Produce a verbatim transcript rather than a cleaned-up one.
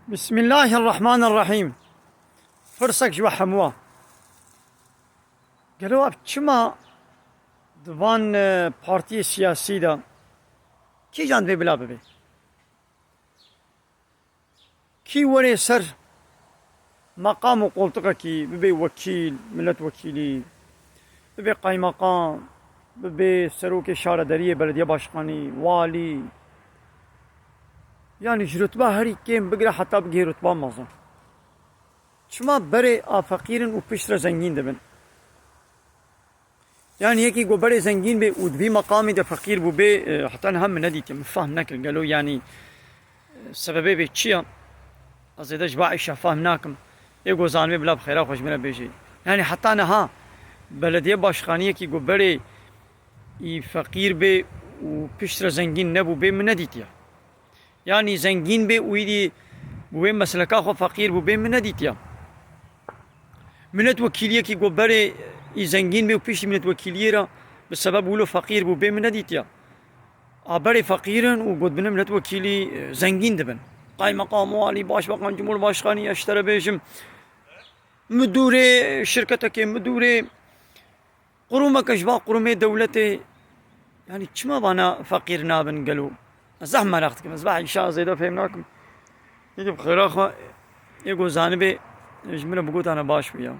Bismillahirrahmanirrahîm. Pirsek ji we hemû. Gelo ev çima di van, e, partiyê siyasî de kîjan divê bila bibe? Kî were ser meqam û qoltiqekî, bibe wekîl, miletwekîlî, bibe qaymeqam, bibe serokê şaredariyê, belediye başkanî, walî. Yanî ji rutba herî kêm bigire heta bigihê rutba mezin. Çima berê a feqîr in û piştre zengîn dibin? Yanî yekî ku berê zengîn bê û di vî meqamî de feqîr bûbê, e, heta niha min nedîtiye, min fehm nekir. Gelo yanî, e, sebebê vê çi ye? Ez zêde ji bo Aîşa fehm nakim. Ê ku zanibê bila bi xêra xwe ji min re bêjê. Yanî heta niha belediye başkaniyekî ku berê î feqîr bê û piştre zengîn nebûbê min nedîtiye. Yanî zengîn bê û îdî bi wê mesleka xwe feqîr bûbê min nedîtiya. Miletwekîliyekî ku berê î zengîn bê û piştî miletwekîliyê re bi sebeb wilo feqîr bûbê min nedîtiya. A berê feqîr in û ku dibine miletwekîlî, e, zengîn dibin. Qaymeqam, walî, başbakan, cumhurbaşkanî, ez ji te re bêjim, midûrê şirketekê, midûrê qurûmeke ji van qurûmê dewletê, yanî çima vana feqîr nabin gelo? Ez zehf meraq dikim, ez zehf Aîşa zêde fêm nakim. Yekî bi xêra xwe, ê ku zanibê ji min re bigotane baş bû ya.